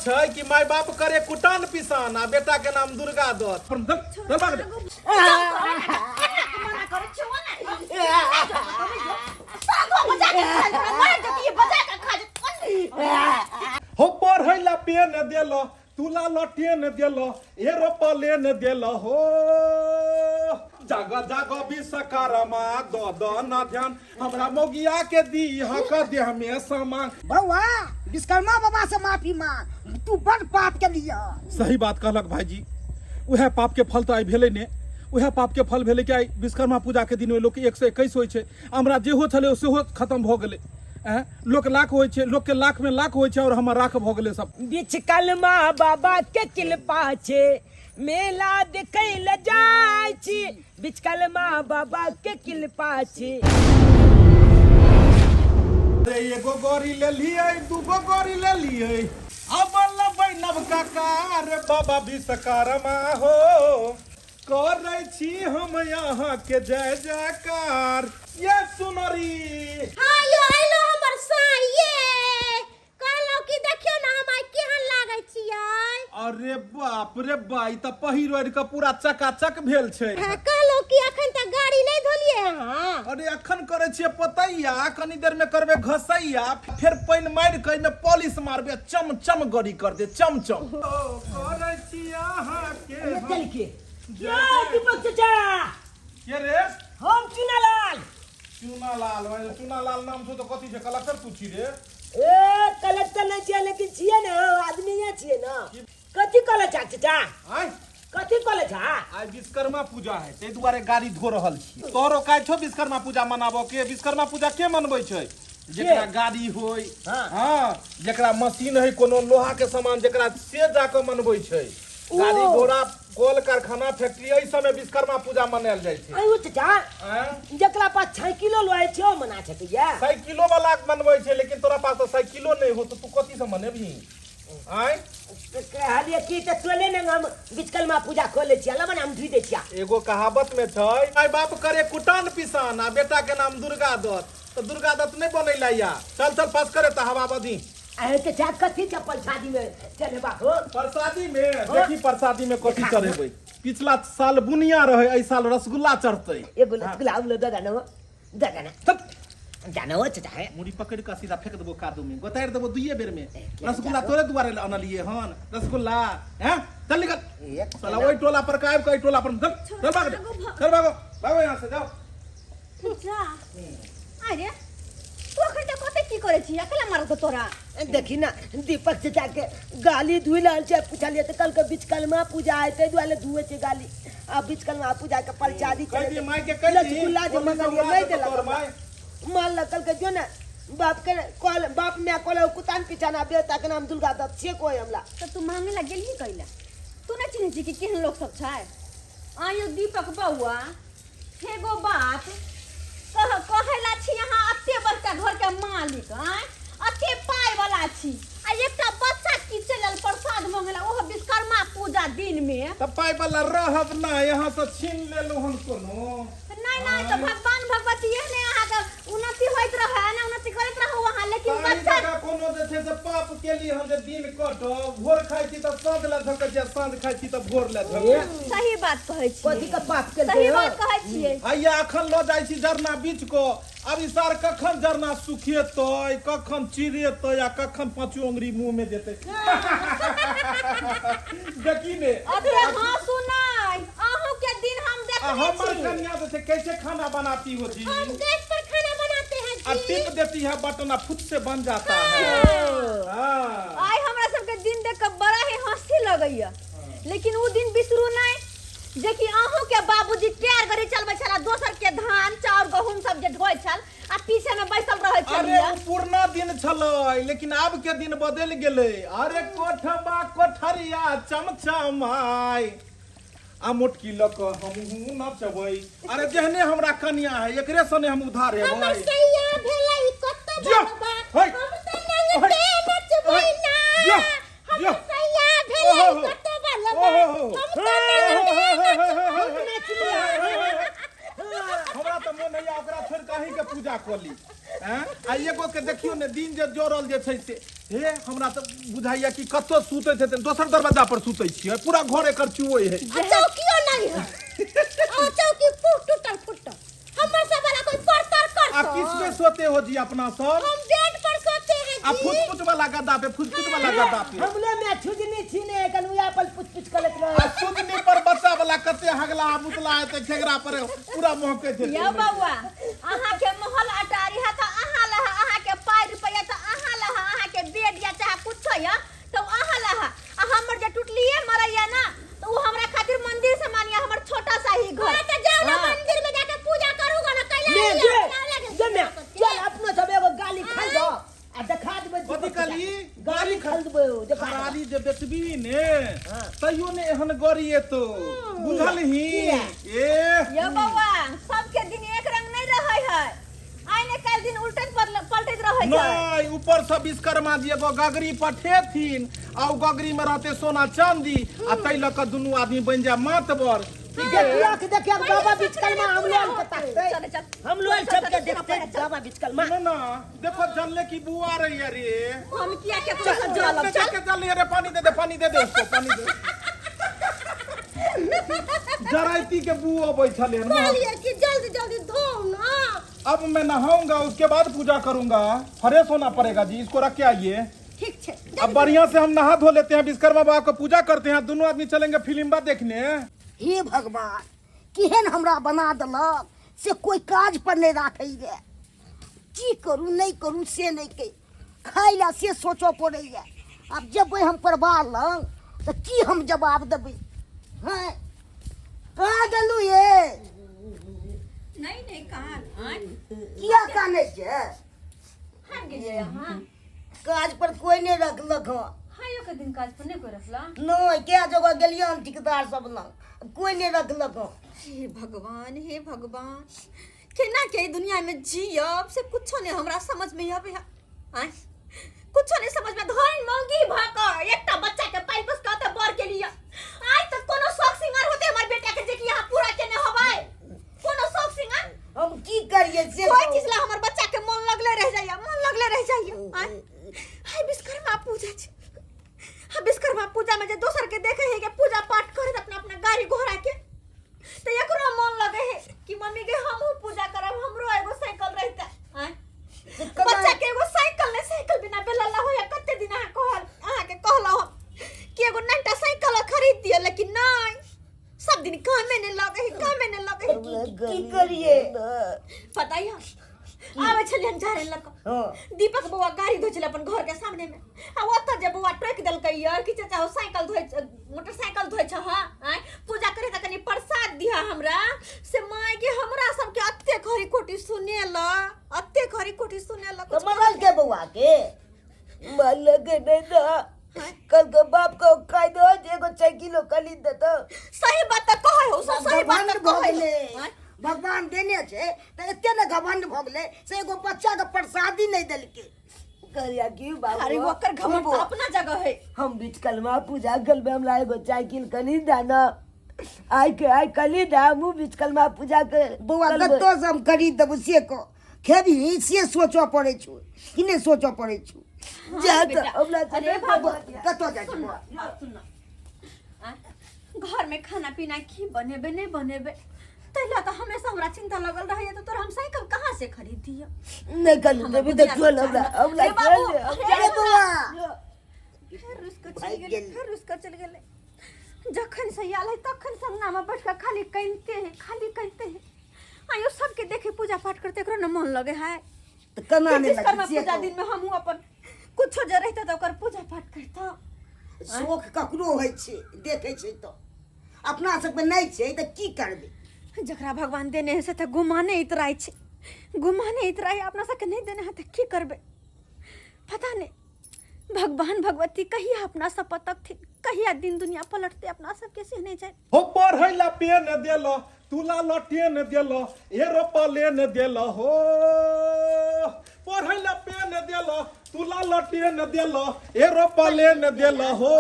छै कि माय बाप करे कुटान पिसान आ बेटा के नाम दुर्गा दत्त। चल, चल भाग दे। मना करै छियौ ने। साधु बजा के खा जेतौ, मारि देतियै, बजा के खा जेतौ। हो पढ़ै ला पेन देल, तुला लटेन देल, एरोप्लेन देल हो। जाग जाग विश्वकर्मा, द द न ध्यान हमरा मौगिया के दी हक देह में समान। बौआ, विश्वकर्मा बाबा से माफी मांग, तू बड़ पाप के लिए। सही बात कहलक भाईजी, उएह पाप के फल तऽ आइ भेलै ने। उएह पाप के फल भेलै कि आइ विश्वकर्मा पूजा के दिन लोक 121 होइ छै। हमरा जेहो छलै सेहो खत्म भऽ गेलै। एँ, लोक लाख होइ छै, लोक के लाख में लाख होइ छै और हमर राख भऽ गेलै सब। विश्वकर्मा बाबा के कृपा छै, मेला देखै लए जाइ छी। विश्वकर्मा बाबा के कृपा छै। अरे एगो गड़ी लेलियै, दूगो गड़ी लेलियै, अब लेबै नवका कार। बाबा विश्वकर्मा हो, करै छी हम यहाँ के जय जयकार। ये सुनरी। हाँ यो, अइलो हमर साई ये। कहलहुँ कि देखियौ ने हम आइ केहन लागै छियै। अरे बाप रे बा, ई तऽ पहिर ओढ़ि कऽ पूरा चकाचक भेल छै। हाँ, कहलहुँ कि अखन तक गाड़ी नहि धोलियै अहाँ? अरे अखन करै छियै पोतैया, कनी देर में करबै घसैया, फेर पानि मारि कऽ एहिमे पॉलिश मारबै, चम चम गड़ी कर दे, चम चम। ओ करै छी अहाँ के हम। चल के यो दीपक चाचा। के रे? हम चुनालाल। चुनालाल? चुनालाल नाम छौ तऽ कथी छै, कलेक्टर तू छी रे? ए कलेक्टर नहीं छियै, लेकिन छियै ने, आदमी छियै ना। कथी कहले छा चाचा? आय? कथी कहले छा? आइ विश्वकर्मा पूजा है, ताहि दुआरे गाड़ी धो रहल छी। तोहरो काज छौ विश्वकर्मा पूजा मनाबऽ के? विश्वकर्मा पूजा के मनबै छै? जेकरा गाड़ी होय। हाँ, जेकरा मशीन है, कोनो लोहा के सामान जेकरा, से जाके मनबै छै। गाड़ी घोड़ा, कल कारखाना, फैक्ट्री, एहि समय विश्वकर्मा पूजा मनायल जाइ छै। आयो चाचा, आँय? जकरा पास साइकिलो लोहे छै, ओ मना सकैया? साइकिलो वाला मनबै छै, लेकिन तोरा पास तऽ साइकिलो नहि हो तऽ तू कथी से मनेबही? आँय? कहलियै की तऽ चले ने, हम विश्वकर्मा पूजा खोले छियै, लबन हम धुइ दै छियै। एगो कहावत में छै, माय बाप करे कुटान पिसान आ बेटा के नाम दुर्गा दत्त, तऽ दुर्गा दत्त नहि बनैला या। चल चल, पास करे तऽ हवा बदी। अहे के चाट कथी चप्पल शादी में चलेबा हो? प्रसादी में देखी, प्रसादी में कथी चढ़ेबै। पिछला साल बुनिया रहे, एहि साल रसगुल्ला चढ़तै। एगो रसगुल्ला आउलो दगा न हो, दगा न। तब जाना हो चाचा है। मुड़ी पकड़ कऽ सीधा फेंक देबो कादो में, गोतारि देबो दुइये बेर में। रसगुल्ला तोरे दुआरे लए अनलिए हन रसगुल्ला? हैं, चल निकल साला, ओहि टोला पर का आबि कऽ एहि टोला पर। चल चल, भाग, चल, भागो भागो यहाँ से, जाओ। जा अरे, तू अखन तक कते की करै छी? अकेला मारत तोरा। देखी ना, दीपक चाचा के गाली धुइ रहल छै। पुछलियै तऽ कहलकै विश्वकर्मा पूजा है, ताहि दुआरे धुए छै गाली। आ विश्वकर्मा पूजा के प्रसादी कहि दी माय के, कहि दी। रसगुल्ला जे ओहि से मंगलियै उड़ा नहि देतौ देलक तोहर हमरा। माय। मारलक, कहलकै जो ने बाप के कहल, बाप माय कहल कुतान पिछाना, बेटा के नाम दुर्गा दत्त से कोई हमरा। तऽ तू मांगे ला गेलही कैला? तू नहि चिन्है छी कि केहन लोक सब छै? आयो दीपक बौआ, एगो बात कह, कहै ला छी अहाँ एते बड़का घर के मालिक, आँय, एते पाइ वाला छी आ एकटा बच्चा की चलल प्रसाद मांगे ला, ओहो विश्वकर्मा पूजा दिन में? तऽ पाइ वाला रहब ना, यहाँ से छीन लेलहुँ हन कोनो? नहीं नहीं, तो भगवान भगवती एहने अहाँके उन्नति होइत रहै ने, उन्नति करैत रहू अहाँ, लेकिन ताहि बच्चा जकाँ कोनो जे छै से पाप केली हम जे दिन कटब? भोर खाइ छी तऽ साँझ लए झकै छी आ साँझ खाइ छी तऽ भोर लए झकै छी। सही बात कहै छियै। कथी के पाप केलकै सही हो? बात कहै छियै। हैया अखन लऽ जाइ छी जरना बीच कऽ। आब ई सार कखन जरना सुखेतै, कखन चिरेतै आ कखन पाँचो अंगुरी मुँह में जेतै, देखी ने। अरे हँसू नहि, अहूँ के दिन हम आ देखने हमर छी। कन्या जे छै कैसे खाना बनाती हो जी? हम गैस पर खाना बनाते हैं आ जी। टिप देती है बटन आ फुट से बन जाता है। हाँ। आइ हमरा सबके दिन देख के बड़ा ही हंसी लगैया, लेकिन उ दिन बिसरू नहि जे कि अहूँ के बाबूजी टायर गाड़ी चलबै छला, दोसर के धान चाउर गहूम सब जे ढोइ छल आ पीछे में बैसल रहै अरे छलियै। ओ पुरना दिन छलै, लेकिन आब के दिन बदलि गेलै। अरे कोठबा कोठरिया चमचमाय आ मोटकी लऽ कऽ हमहूँ नचबै। अरे जेहने हमरा कनिया है, एकरे सने हम उधार हेबै। हमर सैया भेलै कत जियो, बलबा, है। हम तऽ नंगटे नचबै है, ना। जियो, हमर जियो। सैया भेलै ओहो, कत बलबा, ओहो, हम तऽ नंगटे नचबै। हमरा तऽ मोन होइया ओकरा छोड़ि कऽ अहीँके पूजा कऽ ली। हैं? आ एगो के देखियो ने दिन जे जोड़ल जे छै से हे हमरा तऽ बुझाइया कि कतौ सुतैत हेतै, दोसर दरवाजा पर सुतै छियै, पूरा घर एकर चुओ है। आ चौकियो नहीं है, आ चौकी फूट टूटल फूटल, हमर सब वाला कोई परतर आ करतो। किस पे सोते हो जी अपना सब? हम बेड पर सोते हैं आ जी। फुट फुट वाला गद्दा पे, फुट फुट वाला गद्दा पे। हमले में छुजनी छीने कन उया पर पुछ पुछ करत आ रहे। सुजनी पर बच्चा वाला कते हगला मुतला है ते खेगरा पर पूरा महकै छै। यौ बौआ, अहाँ के महल अटारी है तऽ अहाँ लह, अहाँ के पाइ रुपैआ तऽ अहाँ लह, अहाँ के बेड या चाहे कुछो या तऽ ओ अहाँ लह, आ हमर जे टुटलिए मरैया ना तऽ उ हमरा खातिर मंदिर समान या, हमर छोटा सा ही घर। तऽ जाओ ना मंदिर में जाके पूजा करूगा ना कैला। ले जे जे में चल अपनो सब एगो गाली खाइ दो आ देखा देबै। कथी कहली? गाली खाइ देबै देखा देबै। खरारी जे बेचबी ने तैयो ने एहन गड़ी एतो, बुझलही? किया? ए यौ बौआ, सबके दिन एक रंग नहीं रहै है, आइ ने काल्हि दिन उल्टैत पलटैत रहै छै। नहीं, ऊपर से विश्वकर्मा जी एगो गगरी पठेथिन आ उ गगरी में रहते सोना चांदी, आ तै लऽ कऽ दुनू आदमी बनि जाय मातबर। देखियो कि देखियो बाबा बिचकलमा हम लोग के ताकते। चल चल, हम लोग सबके देखते बाबा बिचकलमा। ना ना देखो जलने की बू आ रही है रे। हम किया केकरो से जलब? चल चल जल रे, पानी दे दे, पानी दे दे उसको, पानी दे। जराइती के बू अबै छलै हन। कहलिए कि जल्दी जल्दी धो ना। अब मैं नहाऊंगा उसके बाद पूजा करूंगा, फ्रेश होना पड़ेगा जी। इसको रख के आइए। ठीक छै। अब बढ़िया से हम नहा धो लेते हैं, विश्वकर्मा बाबा को पूजा करते हैं, दोनों आदमी चलेंगे फिल्म देखने। हे भगवान, केहन हमरा बना देलक से कोई काज पर नहीं राखै रे। की करू नहीं करू से नहीं कही, खाइ ला से सोचऽ पड़ैए। आब जेबै हम परिवार लग तऽ की हम जवाब देबै? हँ, कहाँ गेलहुँ ये? नहीं नहीं, कहाँ आँय? किया कानै छै? हम गेलियै अहाँ काज पर कोई नहीं रखलक हँ। हाँ, यो के दिन काज पर नहीं कोई रखला? नहीं, क्या जगह गेलियै हम ठेकेदार सब लग, कोई नहीं रखलक हँ। हे भगवान, हे भगवान, केना के ई दुनिया में जियब से कुछो नहीं हमरा समझ में आबे है। आँय, कुछो नहीं समझ में। धन मौगी भ क एकटा बच्चा के पाइ पोस कऽ तऽ बर के लिए आइ तक कोनो शौक सिंगार होते हमर बेटा के जे कि यहाँ पूरा केने होबै? कोनो शौक सिंगार? हम की करियै से कोई कहू। चीज ला हमर बच्चा के मन लगले रह जाइए, मन लगले रह जाइए। आँय, हाय विश्वकर्मा पूजा छै, हाँ, विश्वकर्मा पूजा में जे दोसर के देखे है के पूजा पाठ करत अपना अपना गाड़ी घोड़ा के, तो एकरो मन लगे है कि मम्मी के हमहू पूजा करब, हमरो एगो साइकिल रहता। आँय, से केना- बच्चा के एगो साइकिल ने, साइकिल बिना बेलल्ला होया। कते दिन अहाँ कहल, अहाँ के कहलहुँ हम कि एगो नन्टा साइकिल खरीद दिअ, लेकिन नहीं, सब दिन कामे ने लगे है, कामे ने लगे है। की करियै? पता है, आबै छलियै हम झाड़े लऽ कऽ, हँ, दीपक बौआ गाड़ी धोइ छलै अपन घर के सामने में, आ ओतऽ जे बौआ टोकि देलकै यार कि चाचा हो साइकिल धोइ, मोटरसाइकिल धोइ छह? आँय, पूजा करे तऽ कनि प्रसाद दिह हमरा। से माय के, हमरा सबके अते खरी खोटी सुनेला, अते खरी खोटी सुनेला। तऽ मरल के बौआ के? मारलक नहीं ना, कल के बाप को कायदो जे एगो साइकिलो खरीद देतो। सही बात तऽ कहै हो सब, सही बात घमंड तऽ भऽ कहै गेलै। हो। आँय? भगवान देने छै तऽ एते ने घमंड भऽ गेलै से एगो बच्चा के प्रसादी नहि देलकै। कहलिया की बाबू, अरे ओकर घमंड तऽ अपना जगह है। हम बिचकलमा पूजा करबे, हमरा एगो साइकिल खरीद दा ना, आइ के आइ खरीद दा, हमहूँ बिचकलमा पूजा कर बौआ करबै। कतऽ से हम खरीद देबौ से कह? खेबही से सोचऽ पड़ै छौ कि नहि सोचऽ पड़ै छौ? जा तऽ बेटा। हमरा से अरे नहि बाबू, कतऽ जाइ छी बौआ? सुन ना, आँय, घर में खाना पीना की बनेबे नहीं बनेबे, तैला तऽ हमेशा हमरा चिंता लगल रहैया, तऽ तोरा हम साइकिल कहाँ से खरीद दिअ? नहि खरीद देबी तऽ चल हमरा, हमरा रे बाबू, चल दे, हम अरे अरे बौआ, फेर रुसि कऽ चलि भागि गेलै, गेलै। फेर रुसि कऽ चलि गेलै। जखन से आयल है तखन से अंगनामे बैठ कऽ खाली कनिते है, खाली कनिते है। आयो सबके देखे पूजा पाठ करते एकरो ने मन लगे है। तऽ केना नहि विश्वकर्मा लगै से पूजा कहू? दिन में हमहूँ अपन कुछो जे रहिते तऽ ओकर पूजा पाठ करता। शौख ककरो होइ छै, देखै छै तऽ अपना सबके नहि छै तऽ की करबै? जकरा भगवान देने है से तऽ गुमाने इतराइ छै, गुमाने इतराइ। अपना सबके नहि देने है तऽ की करबै? पता नहि भगवान भगवती कहिया अपना सब पर तकथिन, कहिया दिन दुनिया पलटते अपना सबके से नहि जाए। हो पढ़ै ला पेन देल, तुला लटेन देल, एरोप्लेन देल। हो पढ़ै ला पेन देल, तुला लटेन देल, एरोप्लेन देल। हो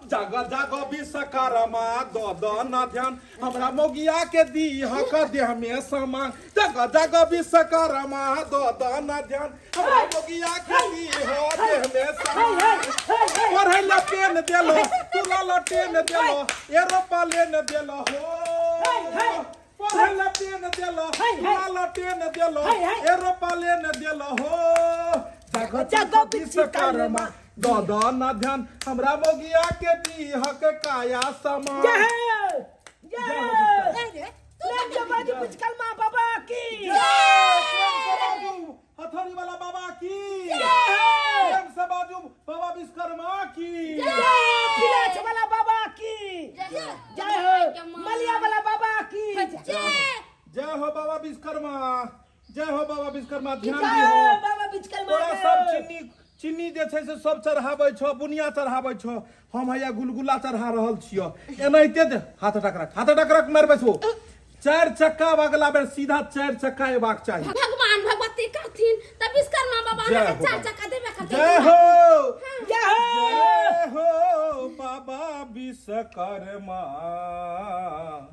जाग जाग विश्वकर्मा, द द न ध्यान, हमरा मोगिया के दी हक देह में समान। जाग जाग विश्वकर्मा, द द न ध्यान, हमरा मोगिया के दी ह देह में समान। पढ़ै ला पेन देल, तुला लटेन देल, एरोप्लेन देल। हो पढ़ै ला पेन देल, तुला लटेन देल, एरोप्लेन देल। हो जाग जाग विश्वकर्मा, द द न ध्यान, हमरा मोगिया के दी हक काया समान। जय हो, जय हो। प्रेम से बाजू विश्वकर्मा बाबा की जय। प्रेम से बाजू हथौड़ी वाला बाबा की प्रेम से बाजू बाबा विश्वकर्मा की जय हो। पिलाछ वाला बाबा की जय हो। मलिया वाला बाबा की जय हो। बाबा विश्वकर्मा जय हो। बाबा विश्वकर्मा ध्यान जय दिहो। हो बाबा विश्वकर्मा। तोरा सब चीनी चीनी जे छै से सब चढ़ाबै छौ, बुनिया चढ़ाबै छौ, हम हैया गुलगुला चढ़ा रहल छियौ। एनाहिते जे हाथ हटा रख, हाथ हटा रख, मारि बैसबो। चारि चक्का अगला बेर सीधा चारि चक्का एबाक चाही। भगवान भगवती करथिन तऽ विश्वकर्मा बाबा जय अहाँके हो। चारि चक्का देबे करथिन। जय हो। जय हो। जय हो बाबा विश्वकर्मा।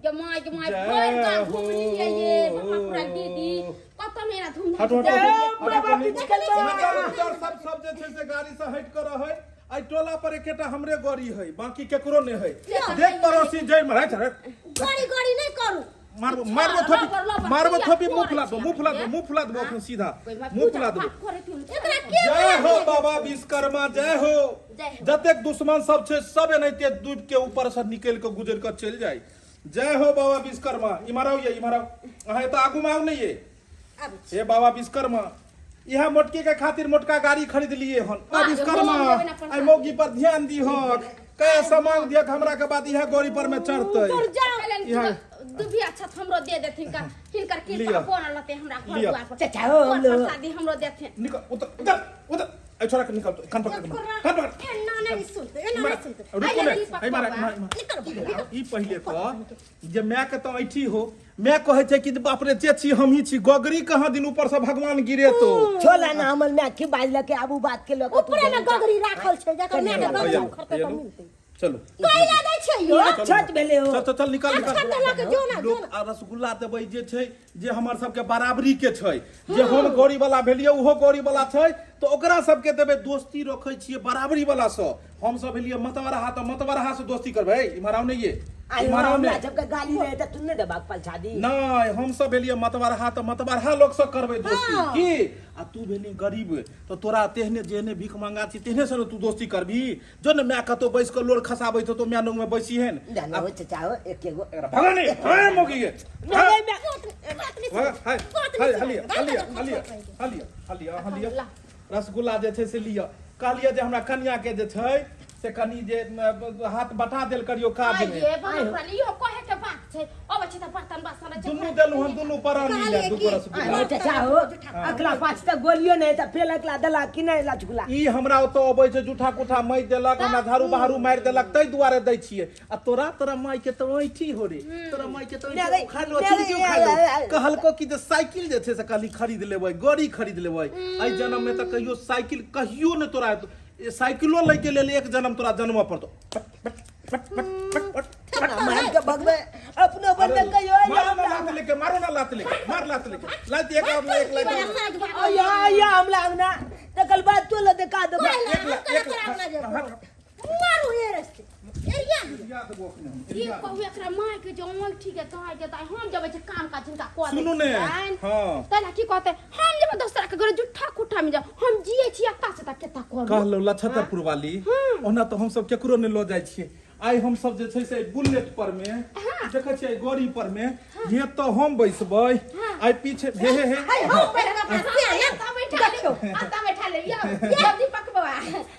गे माय गे माय, जय भरि गाँव हो। घुमलियै ये बाबा पूरा दीदी, कतऽ मेरा धूमधाम हटो, से हटो, जय हटो, हो बाबा हटो, विश्वकर्मा। उधर उधर सब सब जे छै से गाड़ी से हटि कऽ रहै। एहि टोला पर एकेटा हमरे गाड़ी है, बाकी केकरो नहि है। देख पड़ोसी जय मराय छै। गाड़ी गाड़ी नहि करू। मारबो मारबो थोपी, मारबो थोपी, मुंह फुला दो, मुंह फुला दो, मुंह फुला दो, अखन सीधा मुंह फुला दो। एकरा के जय हो बाबा विश्वकर्मा, जय हो। जय हो। जतेक दुश्मन सब छै सब एनाहिते डूब के ऊपर से निकल के गुजर के चलि जाय। जय हो बाबा विश्वकर्मा। इम्हर आउ ये, इम्हर आउ। अहाँ एतऽ आगू मे आउ ने ये। हे बाबा विश्वकर्मा, इहा मोटकी के खातिर मोटका गाड़ी खरीद लिए हन। बाबा विश्वकर्मा, आई मौगी पर ध्यान दीहक, कया सामान दियक हमरा के बाद इहा गाड़ी पर में चढ़तै। इहा दुभी अच्छा हमरो दे देथिन का हिनकर कृपा लिअ। बनल रहतै हमरा घर लिअ। द्वार पर। चचा हो, पर लो। प्रसादी हमरो देथिन। निकल उधर उधर उधर, ए छोरा के निकल, कान पकड़, कान पकड़। एना नहि सुनतै, एना नहि सुनतै। रुको ने, ए मारा मारा। निकल। ई पहिले कह जे माय के तऽ ऐठी हो, माय कहै छै कि बाप रे, जे छी हमही छी, गगरी कहाँ दिन ऊपर से भगवान गिरे तो छोला ना हमर माय की बाजलक के आबू बात के लऽ के तू ऊपरे में गगरी राखल छै, जकर माय के गगरी भैया, उखड़तै भैया तऽ लो। मिलतै। चलो। कैला दै छै यौ? छत भेलै हो। चल चल चल, निकल निकल। अच्छा, लऽ के जो ना, जो लोक ना। आ रसगुल्ला देबै जे छै जे हमर सबके बराबरी के छै, जे हम गौरी वाला भेलियै ओहो गौरी वाला छै, तऽ ओकरा सबके देबै। दोस्ती रखै छियै बराबरी वाला सँ। हम सब भेलियै मतवरहा, तऽ मतवरहा से दोस्ती करबै। इम्हर आउ ने ये, आइ इम्हर आउ ने। हमरा सबके गाली दे तऽ तू नहि देबाक पलछादी? नहि, हम सब भेलियै मतवरहा तऽ मतवरहा लोक सँ करबै दोस्ती की। आ तू भेली गरीब तऽ तोरा तेहने जेहने भीख मंगा छी तेहने से ने तू दोस्ती करबी। जो ने, माय कतौ बैस कऽ लोर खसाबै छौ तो माय लग में बैसी हेन। जानो हो चचा हो, एक एगो एकरा भगा ने, हाय मोगी के। नहीं, नहीं, भगा, हाय हाय, हलिया हलिया हलिया हलिया हलिया हलिया। रसगुल्ला जे छै से लिअ। कहलियै जे हमरा कनिया के जे छै से कनि जे हाथ बटा देल करियौ काज मे। ये बाबा पूरा इहो कहे के बात छै, अबै छै तऽ बर्तन बासन छै। दुनू देलहुँ हन, दुनू परानी ले दूगो रसगुल्ला। आइ चचा हो, अगला पाँच तक गोलियो नहीं तऽ फेर अगला दला कि नहीं रसगुल्ला? ई हमरा ओतऽ अबै छै, जूठा कुठा मारि देलक, हमरा झाड़ू बहारू मारि देलक, ताहि दुआरे दै छियै। आ तोरा तोरा माय के तऽ ऐठी हो रे, तोरा माय के तऽ ऐठी उखाड़ लो, चुनकी उखाड़ लो। कहलको कि जे साइकिल जे छै से कहली खरीद लेबै, गाड़ी खरीद लेबै। एहि जन्म मे तऽ कहियो साइकिल कहियो नहि तोरा ए साइकिलो लै के लेल एक जन्म तोरा जन्म पड़तो। मार के भगवे अपनो पर तऽ कहियो आइ मारो ना लात लेके, मारो ना लात लेके, मार लात लेके, लात एक और एक लात आया आया हमला अंगना तकल बाद तो ल देखा देबो। एक लात एक लात। मारू हे रस्ते एरिया। याद देबो अखने हम। की कहू एकरा माय के जे अंगूठी के दाय के दाय, हम जबै छै काम काज हिनका कऽ दै सुनू ने, छियनि। हाँ। तैला की कहतै, हम जेबै दोसरा के घर जुट्ठा कुट्ठा में जाउ, हम जियै छी अत्ता से त केता करू। कहलहुँ लछतरपुर वाली, ओना तऽ हमसब केकरो नहि लऽ जाइ छियै। आइ हमसब जे छै से बुलेट पर मे देखै छियै, गाड़ी पर मे जे तऽ हम बैसबै आइ पीछे। हे हे हे। देखियौ अत्ता बैठा ले यौ यौ दीपक बाबा।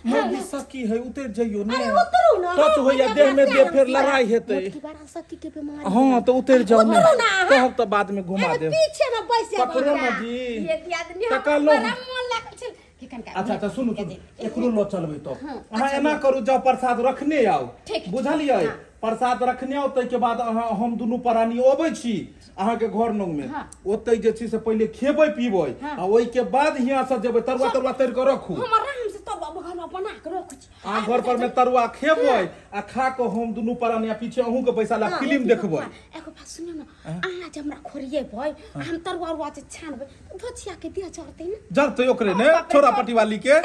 मौगी सकी है, उतरि जइयो ने। अरे उतरू ना। टच होइया देह में देह, फेर लड़ाई हेतै। मोटकी बड़ा सखी के बीमारी। हाँ तऽ उतरि जाउ ने। उतरू ना अहाँ। कहब तऽ बाद में घुमा अरे देब। पीछे में बैस जाब। पकड़ो ना जी। ये दियादनी तऽ हमरा कहलहुँ बड़ा मोन लागल छल कि कनिका अच्छा अच्छा सुनू सुनू एकरो लऽ चलबै तब हाँ, अहाँ एना करू जाउ प्रसाद रखने आउ ठीक, ठीक, बुझलियै हाँ। प्रसाद रखने आउ ताहिके बाद अहाँ हम दुनू प्राणी अबै छी अहाँके घर नग में हाँ। ओतै जे छै से पहिले खेबै पीबै हाँ। आ ओहिके बाद हियाँ से जेबै तरुआ तरुआ तरि कऽ रखू हम आराम से तरुआ बघाना बना के रखै छी अहाँ घर पर में तरुआ खेबै आ खा कऽ हम दुनू प्राणी आ पीछे अहूँके पैसा ला फिल्म देखबै एगो बात सुनियौ ने अहाँ जे हमरा खोरिएबै आ हम तरुआ उरुआ जे छानबै तऽ धोछिया के देह चढ़तै ने जरतै ओकरे ने छोरा पटिवाली के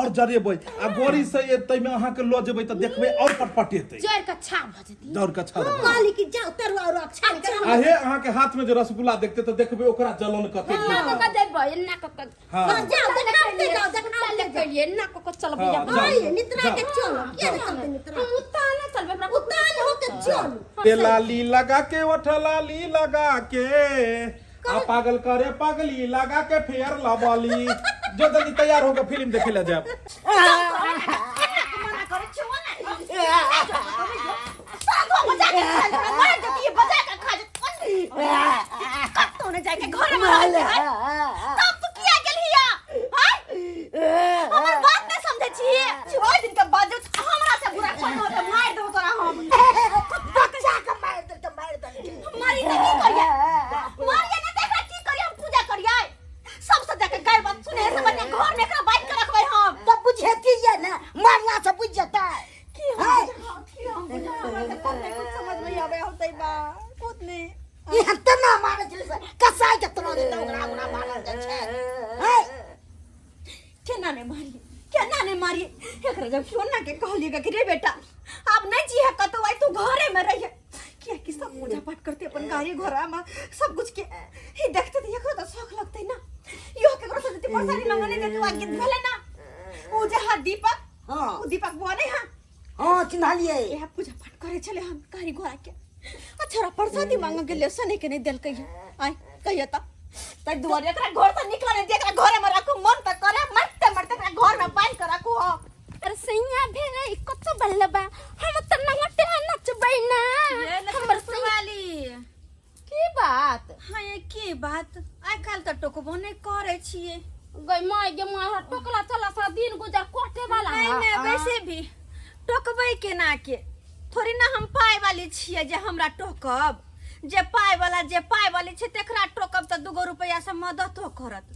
और जरेबै आ गड़ी से एतै में अहाँके लऽ जेबै तऽ देखबै और पटपटेतै जड़ के छा भऽ जेतै दौड़ के छा देबै। कहली कि जाओ तरुआ उरुआ छान के आ हे अहाँके हाथ में जे रसगुल्ला देखते तऽ देखबै ओकरा जलन कते एना कऽ के देबै एना कऽ के हाँ। हाँ, जाओ देखाते जाओ देखाते जाओ कलिए एना कऽ के चलबै हाँ, हम जाओ। हाँ, नितरा के जाओ। चलो किया नहीं चलते नितरा हम उताना चलबै हमरा उतान होके चलो ते लाली लगा के ओठ लाली लगा के आ पागल करे पगली लगा के फेर लबली जो जल्दी तैयार होकर फिल्म देखे ला जाब मना करै छियौ ने साधु बजा के खा जेतै, मारि देतियै, बजा के खा जेतै। कतौ नहि जाइके घरमे रहै छै। तब तू किया गेलही हाय हमर बात नहि समझै छी ओहि दिन के बाद जे हमरा से बुरा कोई होते मारि देबो तोरा हम बच्चा के मार दे के मार दे मारी तऽ की करियै मारियै नहि तऽ एकरा की करियै हम पूजा करियै सबसे जाके गारि बात सुने से बढ़िया घर में एकरा बांधि के रखबै हम तब बुझेती ये ना मारला से बुझ जेतै की हम की हम बुझा हमरा तऽ कुछ नहि कुछ समझ में आबै होतै बा कुछ नहि इहाँ तना मारै छलै से कसाई के तना देतै ओकरा ओकरा मारल जाइ छै है केना ने मारी केना ने मारी एकरा जब सोना के कहलिए कि रे बेटा आब नहीं जी है कतौ आई तू घरे में रहिए किया कि सब पूजा पाठ करते अपन गाड़ी घोड़ा में सब कुछ के ही देखते तो एकरो तो शौक लगते ना यो केकरो से जते परेशानी मंगने देते आ गीत भेले ना उ जे हा दीपक हाँ। उ दीपक बुआ नहीं हा हाँ चिन्हलिए इएह पूजा पाठ करै छलै हम गाड़ी घोड़ा के अच्छा प्रसादी मांग गेलै सने के नहि देलकै आय कहियो तऽ ताहि दुआरे एकरा घर से निकल नहि दे एकरा घरे में राखू मन तऽ करे मरते मरते एकरा घर में बांधि के राखू हम अरे सैया भेलै कत बल्लबा हम तऽ नंगटे नचबै ना हमर सैया वाली की बात हाँ ये की बात आइ काल्हि तऽ टोकबो नहि करै छियै गई माय गे माय हर टोकला चला सा दिन गुजर कोटे वाला नहीं नहीं वैसे भी टोकबै केना के थोड़ी ना हम पाय वाली छियै जे हमरा टोकब जे पाय वाला जे पाय वाली छै तेकरा टोकब तऽ दूगो रुपैआ से मददो करत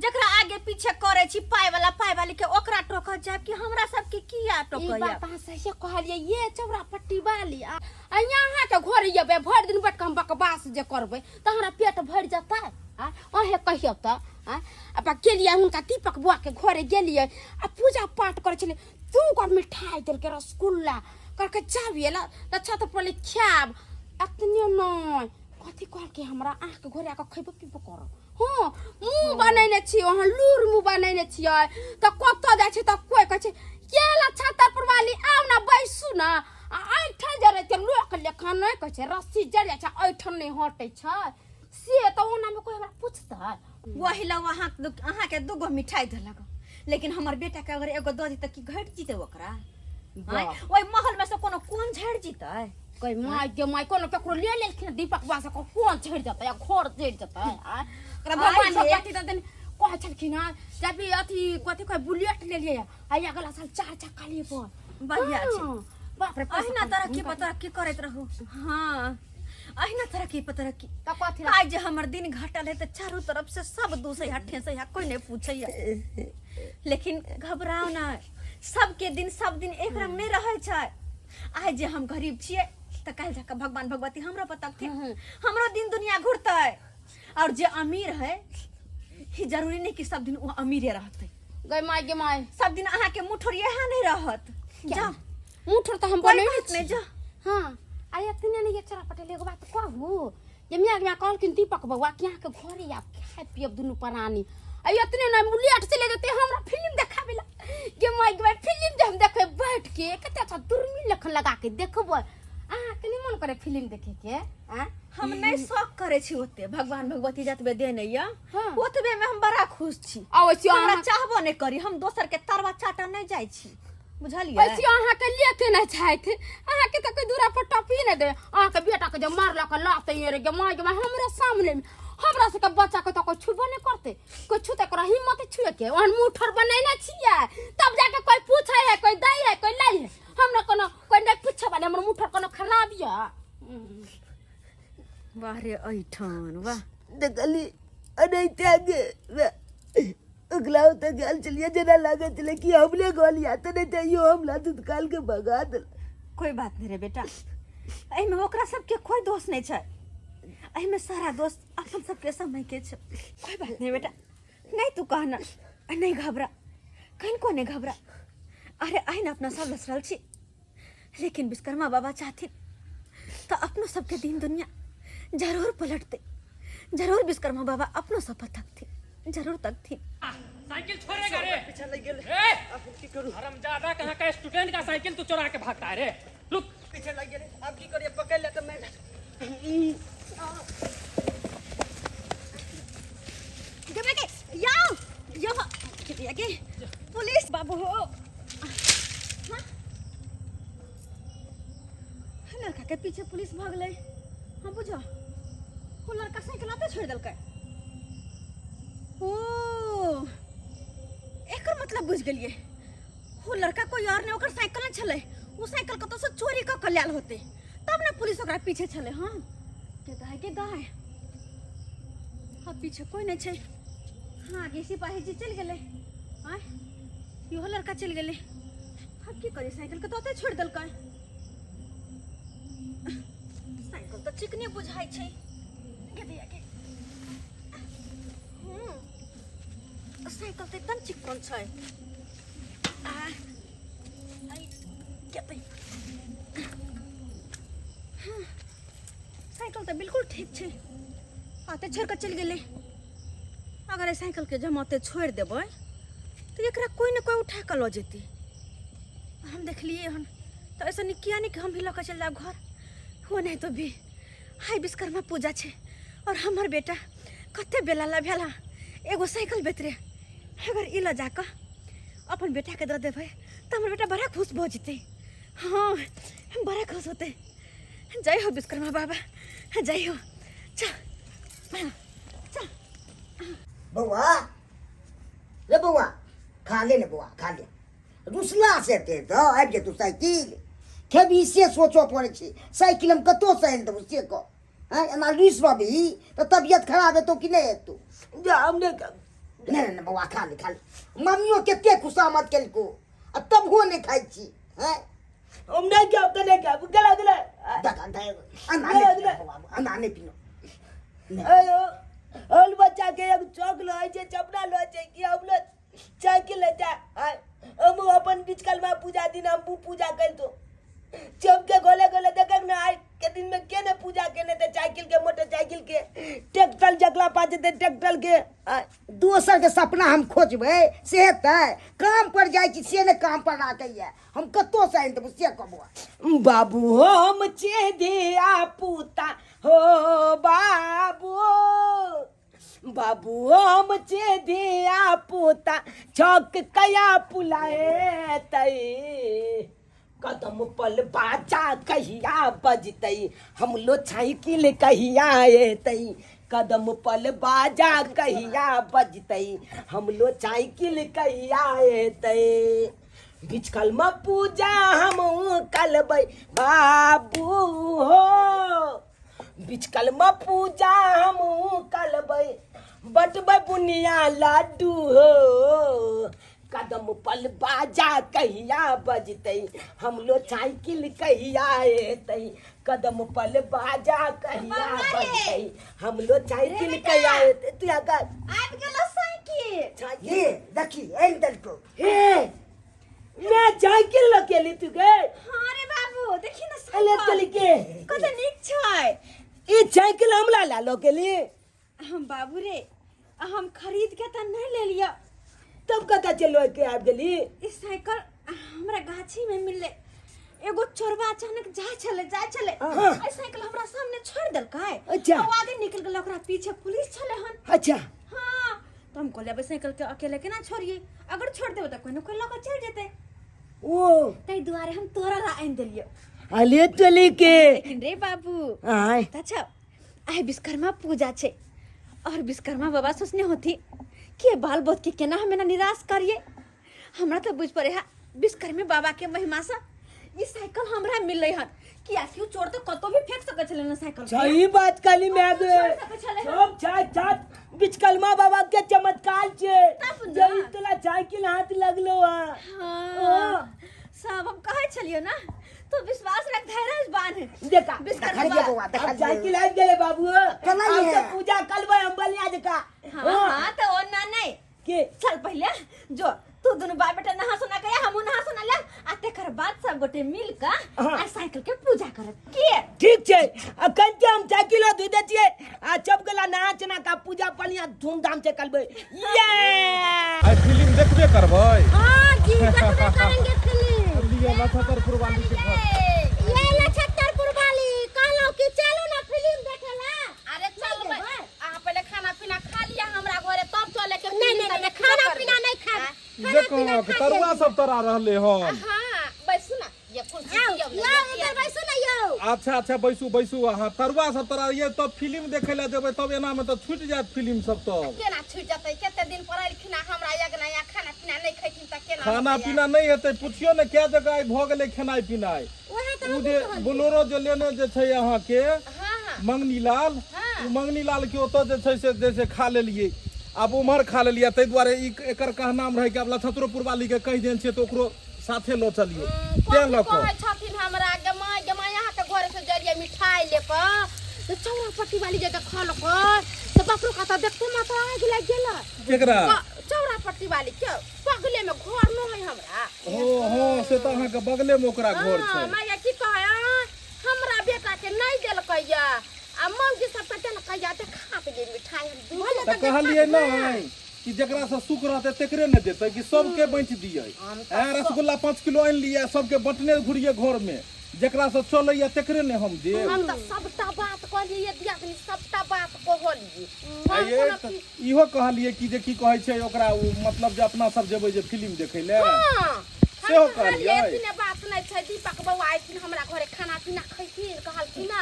जकरा आगे पीछे करै छी पाय वाला पाय वाली के ओकरा टोकत जायब कि हमरा सबके किया ई टोकैया बात अहाँ सही कहलियै ये चौरा पट्टी वाली आ आ यहाँ के घर अयबै भरि दिन बैठ के हम बकवास जे करबै तऽ हमरा पेट भरि जेतै आ अहें कहियौ तऽ आ अपन गेलियै हुनका दीपक बुआ के घरे गेलियै आ पूजा पाठ करै छलै दू गो मिठाई देलकै रसगुल्ला कहलकै जाबियै ला तऽ छत पर खायब एतने नहि कथी कहलकै हमरा अहाँके घरे आके खयबो पीबो करब हँ मुँह बनेने छियै अहाँ लूर मुँह बनेने छियै तऽ कतऽ जाइ छै तऽ कोइ कहै छै केला छातापुर वाली आउ ने बैसू ने आ ऐठन जरै छै लोक लेखा नहि कहै छै रस्सी जरि जाइ छै ऐठन नहि हटै छै से तऽ ओनामे कोइ हमरा पुछतै वही लग अहाँ अहाँके दूगो मिठाई देलक लेकिन हमर बेटा के अगर एगो दऽ दी तऽ की घटि जीतै ओकरा आँय? ओहि महल में से कोनो कोन झड़ि जीतै कोई माय गे माय कोनो केकरो ले लेलखिन दीपक बा से कोन झड़ि जेतै आ घर झड़ि जेतै आँय? ओकरा भगवान आइ जे। भगवती दऽ देने कहै छलखिन हँ जब ई अथी कथी कहै बुलेट लेलियै आ अगला साल चार चक्का लेबै बढ़िया छै। हाँ, बाप रे पैसा अहिना कमाइ तरक्की पर तरक्की करैत रहू हाँ अहिना तरक्की पर तरक्की तऽ कथी आइ जे हमर दिन घटल है तऽ चारू तरफ से सब दूसै है ठेसै है कोई नहीं पूछै है लेकिन घबराओ ना सबके दिन सब दिन एक रंग नहीं रहै छै आइ जे हम गरीब छियै तऽ काल्हि जाके भगवान भगवती हमरो पर तकथिन हमरो दिन दुनिया घुरतै और जे अमीर है ई जरूरी नहीं कि सब दिन वो अमीरे रहतै गई माय गे माय सब दिन अहाँ के मुँह ठोर इएह नहीं रहत जा मुँह ठोर तऽ हम कोई बनेने बात नहीं छी जा हाँ आ एतने नहि चरा पटेल एगो बात कहू जे मियाँ के मियाँ कहलखिन दीपक बौआ कि अहाँके घरे आब खाय पियब दुनू प्राणी आ एतने नहि लेट चले जेतै हमरा फिल्म देखाबै ला गे माय गे माय फिल्म जे हम देखबै बैठ के कते अच्छा दूरबीन लखन लगा के देखबै अहाँके नहि मन करे फिल्म देखे के आँय हम नहीं शौक करे छी ओते भगवान भगवती जतबे देने या हाँ। ओतबे में हम बड़ा खुश छी अबै छी हमरा अहाँ चाहबो नहीं करी हम दोसर के तरवा चाटा नहीं जाइ छी बुझलियै वैसे अहाँके लेके नहि छथि अहाँके तऽ कोइ दूरा पर टपी नहि दे अहाँके बेटाके जे मारलक लात रे गे माय गे माय हमरे सामने में हमरा सबके बच्चा के तो कोई छुबो नहीं करते, कोई छूते करा हिम्मत छुए के ओहन मुंह ठोर बनैने छियै, तब जाके कोई पूछे है, कोई दै है, कोई लै है। हमरा कोनो कोई नहीं पूछे वाले, हमर मुंह ठोर कोनो खराब या। वाह रे ऐठन वाह। देखली अनैते गे अगला तऽ गेल छलियै, जेना लागत छलै कि हमले गोलिया तऽ नहि तैयो हमला दुधकाल के भगा देल। कोई बात नहीं रे बेटा, एहिमे ओकरा सबके कोई दोष नहीं छै, एहिमे सारा दोष अपन सबके समय के छै। कोई बात नहीं बेटा, नहीं तू कहना, नहीं घबरा, कनिको नहीं घबरा। अरे आइ ने अपना सब लसरल छी, लेकिन विश्वकर्मा बाबा चाहथिन तऽ अपनो सबके दिन दुनिया जरूर पलटते, जरूर विश्वकर्मा बाबा अपनो सब पर तकथिन, जरूर तकथिन। साइकिल छोड़ेगा रे, पीछा लग गेल। ए! अब की करू? हरामजादा कहाँ का स्टूडेंट का साइकिल तू चुरा के भागता है रे, रुक। पीछे लग गेल, अब की करिए? पकड़ ले तऽ मैं गे के याओ यो के के पुलिस बाबू हो। हाँ? लड़का के पीछे पुलिस भागलै। हाँ बुझो, वो लड़का साइकिल आते छोड़ देलकै। ओ एकर मतलब बुझ गेलियै, वो लड़का कोई और नहीं, ओकर साइकिल नहीं छलै, वो साइकिल कतौ से चोरी कऽ के लायल होतै, तब ने पुलिस ओकरा पीछे छलै। हाँ के दाय के दाय, हाँ पीछे कोई नहीं छै। हाँ आगे सिपाही जी चलि गेलै, आँय इहो लड़का चलि गेलै। आब की करी, साइकिल के तऽ ओतै छोड़ि देलकै। साइकिल तऽ चिकने बुझाइ छै। गे दैया गे, साइकिल तऽ एकदम चिकन छै। आ आई गेतै। हाँ, साइकिल तऽ बिल्कुल ठीक छै, आते छोड़ि कऽ चलि गेलै। अगर एहि साइकिलके जे हम ओतै छोड़ि देबै तऽ एकरा कोइ ने कोइ उठा कऽ लऽ जेतै। हम देखलियै हन तऽ ऐसा नीक किया नहीं कि हम भी लऽ कऽ चलि जायब घर। हो नहीं तो भी हाय विश्वकर्मा पूजा छै और हमर बेटा कते बेला ला भेला एगो साइकिल बेतरे, अगर ई लऽ जाकऽ अपन बेटाके दऽ देबै तऽ हमर बेटा बड़ा खुश भऽ जेतै। हाँ बड़ा खुश होतै। जय हो विश्वकर्मा बाबा, जय हो। चल चल बौआ रे बौआ, खा ले ने बौआ, खा ले। रुसला से ते तऽ आबि जेतौ साइकिल खेबही से सोचऽ पड़ै छै। साइकिल हम कतहुसँ आनि देबौ से कह। हँ एना रुसि रहबही तऽ तबियत खराब हेतौ कि नहि हेतौ? जा हम नहि खायब। नहि नहि बौआ खा ले, खा ले। मम्मियो कते खुशामद केलको आ तबहो नहि खाइ छी। हँ हम नहि खायब तऽ नहि खायब, गला गला देख, देख, एना नहि पिनो बौआ, एना नहि पिनो। अयो हल बच्चा के एक चौक लऽ छै, चपड़ा लऽ छै कि हम लऽ साइकिल ले जा। हम अपन बिचकलमा पूजा दिन हम पूजा करितो चमके गोले गोले देखक ने आइ के दिन में के ने पूजा केने ते साइकिल के, मोटरसाइकिल के, ट्रैक्टर जकला पास जेते ट्रैक्टर के। दोसर के सपना हम खोजबै से हेतै? काम पर जाइ छी से ने काम पर राखैया, हम कतौ से आनि देबौ से कहबो। बाबू हम छे धिया पुता हो बाबू, बाबू हम छे धिया पुता चौक कया पुलाए तई, कदम पल बाजा कहिया बजतई, हम लो साइकिल कहिया एतई, कदम पल बाजा कहिया बजतई, हम लो साइकिल कहिया एतई। बिचकल में पूजा हम कलबै बाबू हो, बिचकल में पूजा हम कलबै, बटबै बुनिया लड्डू हो, कदम पल बाजा कहिया बजतै, हम लो साइकिल कहिया एतै, कदम पल बाजा कहिया बजतै, हम लो साइकिल कहिया एतै। तू यहाँ कर। आबि गेलो साइकिल। ये देखी आनि देलकौ। हे मैं साइकिल लऽ के एली तू गे? हाँ रे बाबू देखी ना अले साइकिल चली के कते नीक छै। ई साइकिल हमरा ला लऽ के एली? हम बाबू रे हम खरीद के तऽ नहीं ले लिया। तब कतऽ चलि के आबि गेली? ई साइकिल हमरा गाछी में मिलले, एगो चोरबा अचानक जा छले जा छले, ई साइकिल हमरा सामने छोड़ देलकै। अच्छा। आ आगे निकल गेल, ओकरा पीछे पुलिस छले हन। अच्छा। हाँ तो हम कहलियै अब साइकिल के अकेले केना छोड़िए, अगर छोड़ देबै तऽ कोई न कोई लऽ कऽ चलि जेतै। ओ ताहि दुआरे हम तोरा ला आनि देलियौ। अले चली के लेकिन रे बाबू आय अच्छा आइ विश्वकर्मा पूजा छै और विश्वकर्मा बाबा सोचने होती कि बाल बोध के केना हम एना निराश करिए। हमरा तो बुझ पड़े है विश्वकर्मे बाबा के महिमा से ई साइकिल हमरा मिललै हन, कियाकि उ चोर तो कतौ भी फेंक सकै छलै ने साइकिल के। सही बात कहली मैं कतौ छोड़ि सकै छलै हन। सब छात विश्वकर्मा बाबा के चमत्कार छे तब ने। जे ई तोला साइकिल हाथ लगलो हा। हाँ, सब हम कहै छलियै ना, तू विश्वास रख, धैर्य बांध। देखा विश्वकर्मा देखलियै बौआ, अब देखलियै। साइकिल आबि गेलै बाबू। केना आब ये? तऽ पूजा करबै हम बलिया जकाँ। हाँ हाँ तो ओना नहीं के चल पहले जो तू दुनू बाप बेटा नहा सोना के हमहू नहा सोना ले आ तेकर बाद सब गोटे मिल के हाँ। आ साइकिल के पूजा करब के। ठीक छै, अखन के हम साइकिलो धोइ दै छियै आ सब गोला नहा सोना के पूजा बढ़िया धूमधाम से करबै। ये आइ फिल्म देखबे करबै। हाँ जी, देखबे करेंगे फिल्म। लिअ नक्षत्रपुर वाली के घर। ये नक्षत्रपुर वाली कहलहुँ कि चलू ना फिल्म देखे ला। अरे चल, अहाँ पहिले खाना पीना खा लिया हमरा घरे तब चले के। नहीं नहीं नहीं, खाना पीना नहीं खाब। देखो तरुआ सब तरा रहले हन। हाँ बैसू ना, ये कुर्सी आओ दियौ ने, लाओ इधर बैसू ना यौ। अच्छा अच्छा, बैसू बैसू। अहाँ तरुआ सब तरा ये तब फिल्म देखे ला जेबै, तब एना में तऽ छूटि जायत फिल्म सब। तब केना छूटि जेतै? कते दिन पर एलखिन हमरा अगना, या खाना पीना नहि खैथिन तऽ केना खाना हेतै? पीना नहि हेतै? पुछियो ने कै जगह आइ भऽ गेलै खेनाइ पिनाइ। वएह तऽ ओ जे बोलेरो जे लेने जे छै अहाँके हाँ हाँ मंगनी लाल, हाँ। ओ मंगनी लाल के ओतऽ जे छै से जे छै खा लेलियै, आब उम्हर खा लेलियै, ताहि दुआरे ई एकर कहनाम रहै कि आब लछतरोपुर वाली के कहि देने छियै तऽ ओकरो साथे लऽ चलियै, तें लऽ कऽ। कहै छथिन हमरा गे माय, गे माय, अहाँके घरे से जरिए मिठाई ले कऽ तऽ चौरा पट्टी वाली जे देखलकै तऽ बाप रे, कतऽ देखते मात्र आगि लागि गेलै। केकरा? चौरा पट्टी वाली के बगले में घर न है हमरा। हो हो, से तऽ अहाँके बगले में ओकरा घर हाँ, छै। माय की कहै, हमरा बेटा के नहीं देलकै या आ मौगी सबके देलकै या, देखा देलियै मिठाई हम दूध। तऽ कहलियै नहि कि जकरा से सुख रहतै तेकरे ने देतै कि सबके बाँटि दियै? ऐं, रसगुल्ला 5 किलो आनि लिअ, सबके बँटने घुरियै घर में, जकरा से चलैया तेकरे ने हम देब। हम तऽ सबटा बात कहलियै दियादनी, सबटा बात कहलियै हम। आ ये कोनो तऽ इहो कहलियै कि जे की कहै छै ओकरा, ओ मतलब जे अपना सब जेबै जे फिल्म देखै लए। हाँ, सेहो हम कहलियै। कहलियै? एथिने बात नहि छै, दीपक बौआ अयथिन हमरा घरे, खाना पीना खैथिन कहलखिन ना,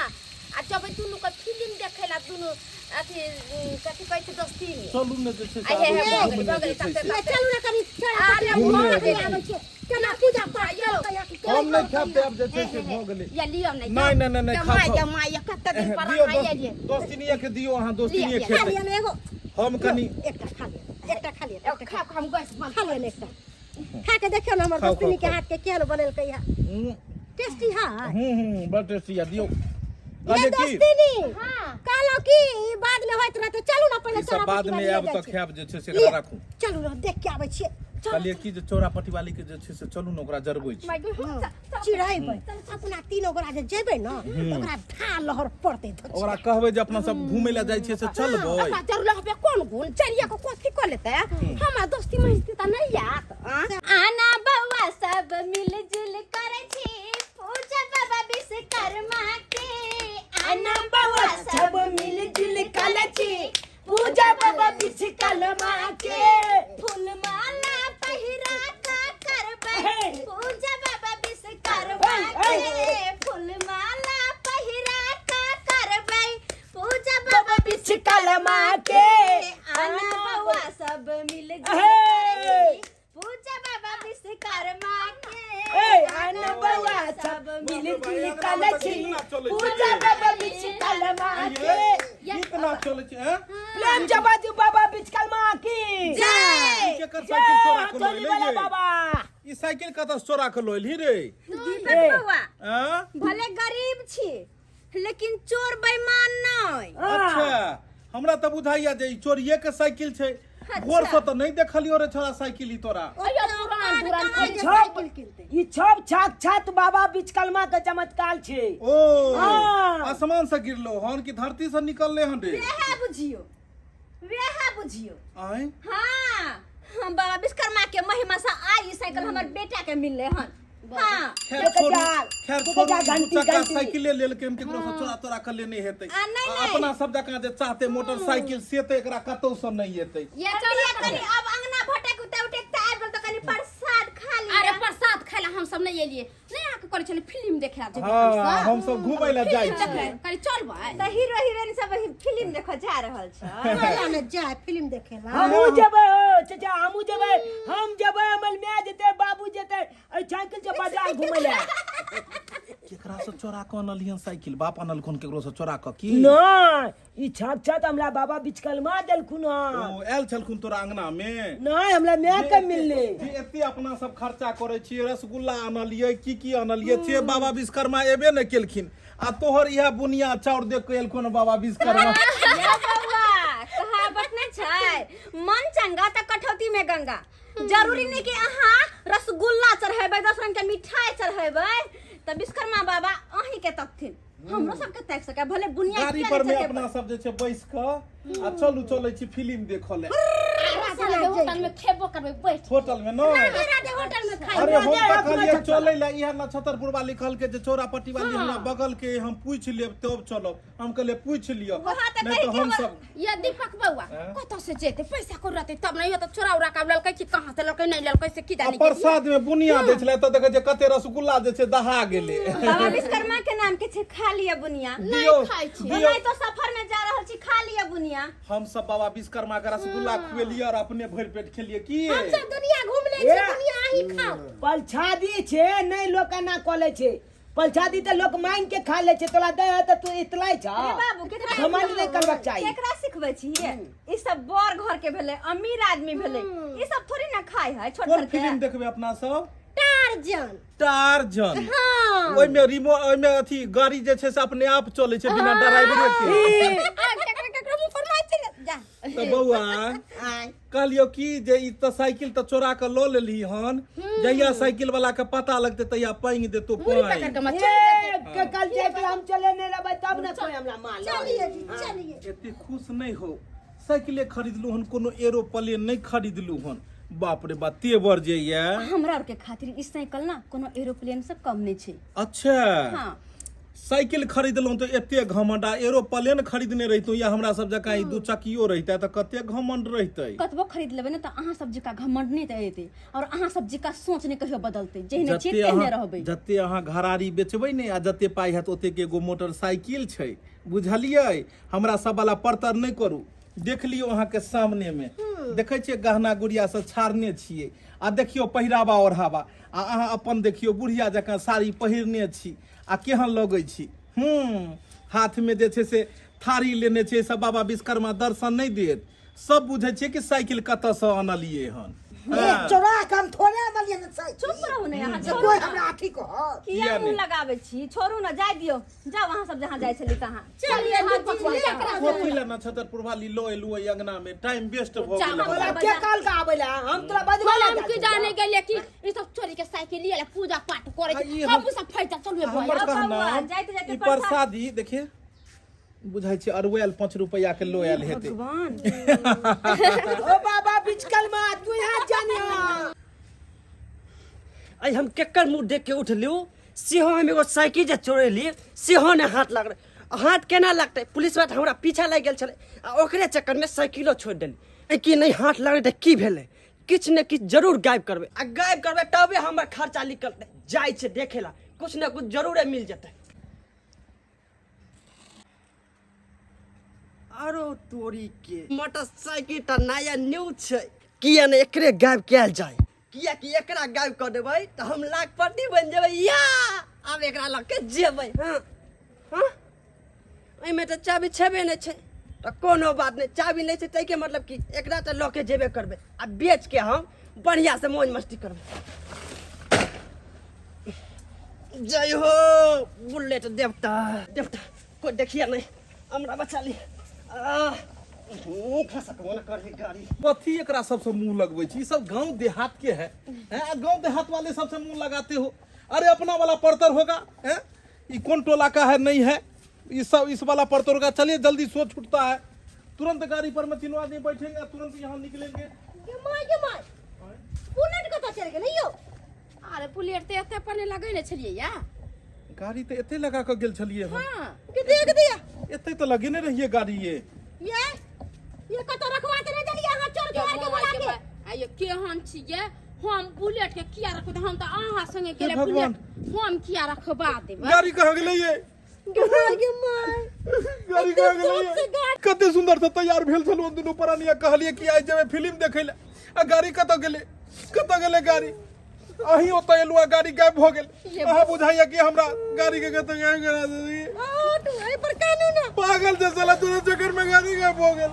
आ जबै दुनू के फिल्म देखै ला दुनू अथी कथी कहै छै दोस्ती में। चलू ने जे छै से आ हे हे, आबू भऽ गेलै, घूमने भऽ गेलै, जे छै से। ले चलू ना कनी चौरा अरे पट्टी घूमने वाली जेबै। आबै छियै, केना पूजा पाठ यौ। करतै? हम नहि खायब तऽ आब जे छै से भऽ गेलै। या लियौ ने। नहि, नहि, नहि, नहि, गे खाउ, माय, खाउ। गे माय, कते दिन पर दियौ अहाँ एलियै। दोस्तिनिये के दियौ, अहाँ दोस्तिनिये लिअ, खा खेतै। लिअ ने एगो। हम कनी एकटा खा लिअ, एकटा खा लिअ, एकटा खा खा, हम गैस बंद खा लिअ ने एकटा। खा के देखियौ ने हमर खाउ, दोस्तिनी के खाउ, हाथ के केहन बनेलकै है। टेस्टी है। हूँ, बड़ टेस्टी है, दियौ। ये कहलियै की दोस्तिनी हाँ। कहलहुँ कि ई बाद में होइत रहतै, चलू ने पहिले ई सब चौरा बाद पट्टी में वाली आयब लऽ तऽ जाइ छी। खायब जे छै से लिअ, एकरा राखू। चलू ने देख के आबै छियै। कहलियै की जे चौरा पट्टी वाली के जे छै से चलू ने ओकरा जरबै छी। माय गे, चिड़ैबै अपना तीनो गोरा जे जेबै ने तऽ ओकरा ढा लहर पड़तै धोती। ओकरा कहबै जे अपना सब घूमै लए जाइ छियै से चलबै। ओकरा जरूर हबे कोन गुण चलिया के कथी कऽ लेतै? हमरा दोस्ती महिस्ती तऽ नहि आयत आँ? आना बौआ सब मिलजुल करै छी पूजा बाबा विश्वकर्मा के। आना बौआ सब मिलजुल करै छी पूजा बाबा विश्वकर्मा के। फूल माला पहिरा का करबै हे। पूजा बाबा विश्वकर्मा हे, के। फूल माला पहिरा का करबै पूजा बाबा बाबा विश्वकर्मा के। आना बौआ सब मिलजुल हे। करै छी पूजा बाबा विश्वकर्मा के। ए आना बौआ सब मिलजुल करै छी पूजा बाबा विश्वकर्मा के। गीत नाच चलै छै, हैं? प्रेम जबाजू बाबा विश्वकर्मा की जय। ई केकर साइकिल चोरा के चोरी लऽ वाला एलै? बाबा। ई साइकिल कतऽ से चोरा के लऽ एलही रे? दीपक ए। बौआ, हैं? भले गरीब छी लेकिन चोर बेईमान नहीं। अच्छा, हमरा तऽ बुझाइया जे ई चोरिये के साइकिल छै। भोर से तऽ नहि देखलियो रे छोरा साइकिल ई तोरा। अयो पुरान पुरान कहाँ जे छप साइकिल किनतै? ई छप साक्षात बाबा विश्वकर्मा के चमत्कार छै। ओ हाँ। आसमान से गिरलो हन कि धरती से निकलले हन रे? वएह बुझियो, वएह बुझियो। आँय? हाँ, हम बाबा विश्वकर्मा के महिमा से आई साइकिल हमर बेटा के मिलले हन। हाँ। खैर देखै छोड़ू, जा, खैर देखै छोड़ू, जा, ई दू घंटी, चक्का घंटी। साइकिले लेलकै हम, केकरो से चोरा तोरा के लेने हेतै। आ, नहि, आ, नहि। अपना सब जकाँ जे चाहते मोटरसाइकिल से तऽ एकरा कतौ से नहि एतै। ये चलिए कनी अब अंगना भटक उठे उठे त आबि गेल तऽ कनी प्रसाद खा लिअ। अरे प्रसाद खाय ला हम सब नहीं एलिए नहीं आके करे छले फिल्म देखे ला जेबै हाँ हम सब घूमै ला जाइ फिल्म छी देखे कहली चलबै। तऽ हीरो हीरोइन सब फिल्म देखऽ जा रहल छै। चला ने जाय फिल्म देखे ला। हमहूँ जेबै हो चाचा, हमहूँ जेबै, हम जेबै, हमर माय जेतै, बाबू जेतै, एहि साइकिल से बाजार घुमै लए। केकरा से चोरा कऽ अनलियन साइकिल? बाप अनलखुन केकरो से चोरा कऽ की? नहि, ई छाक छाक हमरा बाबा बिचकलमा देलखुन हँ। ओ आयल छलखुन तोरा अंगना में? नहि, हमरा माय के मिललै। जे एते अपना सब खर्चा करै छियै, रसगुल्ला अनलियै, की की अनलियै, से बाबा विश्वकर्मा एबे नहि केलखिन आ तोहर इएह बुनिया चाउर देख के एलखुन बाबा विश्वकर्मा। ये बौआ, कहावत नहि छै, मन चंगा तऽ कठौती में गंगा। जरूरी नहीं कि अहाँ रसगुल्ला चढ़ेबै, 10 रंग के मिठाई चढ़ेबै तऽ विश्वकर्मा बाबा अहीं के तकथिन, हमरो सबके ताकि सकै भले बुनिया गाड़ी किया पर नहि में चढ़ेबै। अपना सब जे छै बैस कऽ आ चलू चलै छी फिल्म देखऽ ले। राधे होटल में खेबो करबै बैठ। होटल में न? राधे राधे होटल में खाइ। अरे हम तऽ अपना कहलियै छप्पर। चलै ला, इएह नक्षत्रपुर वाली कहलकै जे चौरा पट्टी वाली हमरा बगल के, हम पूछि लेब तब चलब। हम कहलियै पूछि लिअ, वहाँ तऽ नहि कहै तऽ कि हम हमर- सब ये दीपक बौआ हैं? कतऽ से जेतै, पैसा को रहतै तब नहि, तऽ चोरा उरा के ललकै कि कहाँ से ललकै नहि ललकै से की आ जाने। प्रसाद में बुनिया दै छलै तऽ देखै छियै कते रसगुल्ला जे छै दहा गेलै। बाबा विश्वकर्मा के नाम के छै खा लिअ बुनिया। दियौ खाइ छी। दियौ। नहीं तो सफर में जा रहल छी, खा लिअ बुनिया। हम सब बाबा विश्वकर्मा के रसगुल्ला खुएलियै और अपने भरि पेट खेलियै की? हम सब दुनिया घूम लै छी, दुनिया अहीं खाओ। पलछादी छै, नहि लोक एना कऽ लै छै। पलछादी तऽ लोक मांगि के खा लै छै, तोरा दै है तऽ तू इतलै छ। अरे बाबू, केकरा घमंड नहि करबाक चाही। केकरा सिखबै छियै? ई सब बड़ घर के भेलै, अमीर आदमी भेलै, ई सब थोड़ी ना खाय है छोट कोन घर के। फिल्म देखबै अपना सब? टार्जन। टार्जन। हाँ। ओहिमे रिमो ओहिमे अथी गाड़ी जे छै से अपने आप चलै छै बिना ड्राइवरे के। आ केकरा केकरा मुंह पर मारि छै जा। तऽ बौआ कहलियौ की जे ई तऽ साइकिल तऽ चोरा कऽ लऽ लेलही हन, जहिया साइकिल वाला के पता लगतै तहिया पानि देतौ मुड़ी पानि। पकड़ के मत ए, के कल साइकिल हम चले नहि रहबै तब ने कोई हमरा मारल। चलिए जी चलिए। एते खुश नहि हो, साइकिले खरीदलू हन, कोनो एरोप्लेन नहि खरीदलू हन। बाप रे बाप, तेवर जे ये हमरा आर के खातिर ई साइकिल ना कोनो एरोप्लेन से कम नहीं छै। अच्छा। हाँ। साइकिल खरीदलहुँ तऽ एते घमंड, आ एरोप्लेन खरीदने रहितहुँ या हमरा सब जकाँ ई दू चकियो रहितै तऽ कते घमंड रहितै। कतबो खरीद लेबै ने तऽ अहाँ सब जकाँ घमंड नहि तऽ एतै और अहाँ सब जकाँ सोच नहि कहियो बदलतै, जेहने छियै जते तेहने अहाँ रहबै। जते अहाँ घरारी बेचबै ने आ जते पाइ हैत ओते के एगो मोटरसाइकिल छै, बुझलियै? हमरा सब वाला परतर नहि करू। देख लियौ अहाँके सामने में देखै छियै गहना गुड़िया सब छाड़ने छियै आ देखियौ पहिरावा ओढ़ावा, आ अहाँ अपन देखियौ बुढ़िया जकाँ साड़ी पहिरने छी आ केहन लगै छी। हाथ में जे छै से थारी लेने छै, सब बाबा विश्वकर्मा दर्शन नहि देत। सब बुझै छियै कि साइकिल कतऽसँ अनलियै हन। ए, चोरा के हम थोड़े अनलियै हन साइकिल। चुप रहू ने अहाँ, जे छोड़ू कोइ ना। हमरा अथी कहत। किया किया मुँह नहि? लगाबै छी? छोड़ू ने, जाय दियौ, जाउ अहाँ सब जहाँ जाइ छली तहाँ। चलिए दीपक बौआ। कथी लए नक्षत्रपुर वाली लऽ एलू एहि अंगना में, टाइम वेस्ट भऽ गेल। तोरा के कहल का आबै ला? हम तोरा बजबै ला हम जाइ की छियौ। जाने गेलियै कि ई सब चोरी के साइकिल लिए ला पूजा पाठ करे आ छै। ई हम सब फैसा चलू हमर बौआ। कहना बौआ, जाइते जाइते ई प्रसाद- प्रसादी देखिए बुझाइ छै अरुआयल 5 रुपैआ के लो आयल हेतै। भगवान। ओ बाबा बिचकलमा तू यहाँ जानिया। अइ हम केकर मुँह देख के उठलू, सेहो हम एगो साइकिल जे चोरेली सेहो नहि हाथ लागलै। हाथ केना लगतै, पुलिस तऽ हमरा पीछा लागि गेल छलै आ ओकरे चक्करमे साइकिलो छोड़ि देली। अइ कि नहि हाथ लगलै तऽ की भेलै, किछु ने किछु जरूर गायब करबै आ गायब करबै तबे हमर खर्चा निकलतै। जाइ छै देखै ला, किछु ने किछु जरूरे मिल जेतै। आरो तोरी के मोटरसाइकिल तऽ नया न्यू छै, किया ने एकरे गायब कयल जाय, किया कि एकरा गायब कऽ देबै तऽ हम लाखपति बनि जेबै। या आब एकरा लऽ के जेबै। हँ हँ, एहिमे तऽ चाबी छेबे नहि छै, तऽ कोनो बात नहि, चाबी नहि छै ताहिके मतलब कि एकरा तऽ लऽ के जेबे करबै आ बेच के हम बढ़िआँसँ मौज मस्ती करबै। जय हो बुलेट देवता, देवता कोई देखिए नहीं, हमरा बचा ली। आ खसकबो न करही गाड़ी। कथी एकरा सबसे मुंह लगबै छी? ई सब गांव देहात के है, हैं? आ गांव देहात वाले सबसे मुंह लगाते हो। अरे अपना वाला परतर होगा, हैं? ई कौन टोला का है नहीं है, ई सब इस वाला परतर होगा। चलिए जल्दी सो छूटता है, तुरंत गाड़ी पर में तीनों आदमी बैठेंगे, तुरंत यहाँ निकलेंगे। गे my, गे my, bullet कतऽ चलि गेलै यौ? अरे बुलेट तऽ एते पने लगेने छलियै या। गाड़ी तऽ एते लगा कऽ गेल छलियै हम। हाँ। के देख दिया। एते तऽ लगेने रहियै गाड़ी ये। ये कतऽ रखवा के नहि देलियै अहाँ चोर चोर के बुला के? आइयो केहन छियै? हम बुलेट के किया रखबै? हम तऽ अहाँ संगे गेले भगवान। बुलेट हम किया रखबा देबै? गाड़ी कहाँ गेलै ये? गे माय, गाड़ी कहाँ गेलै ये? कते सुंदर से तैयार भेल छलहुँ दुनू प्राणी आ कहलियै कि आइ जेबै फिल्म देखै लए, आ गाड़ी कतऽ गेलै? कतऽ गेलै गाड़ी? अहीं ओतऽ एलहुँ आ गाड़ी गायब भऽ गेल। अहाँ बुझाइया कि हमरा गाड़ी के कतऽ गायब करा देलियै? एहि पर कानू ना। पागल छै साला, तोरा चक्कर में गाड़ी गायब भऽ गेल,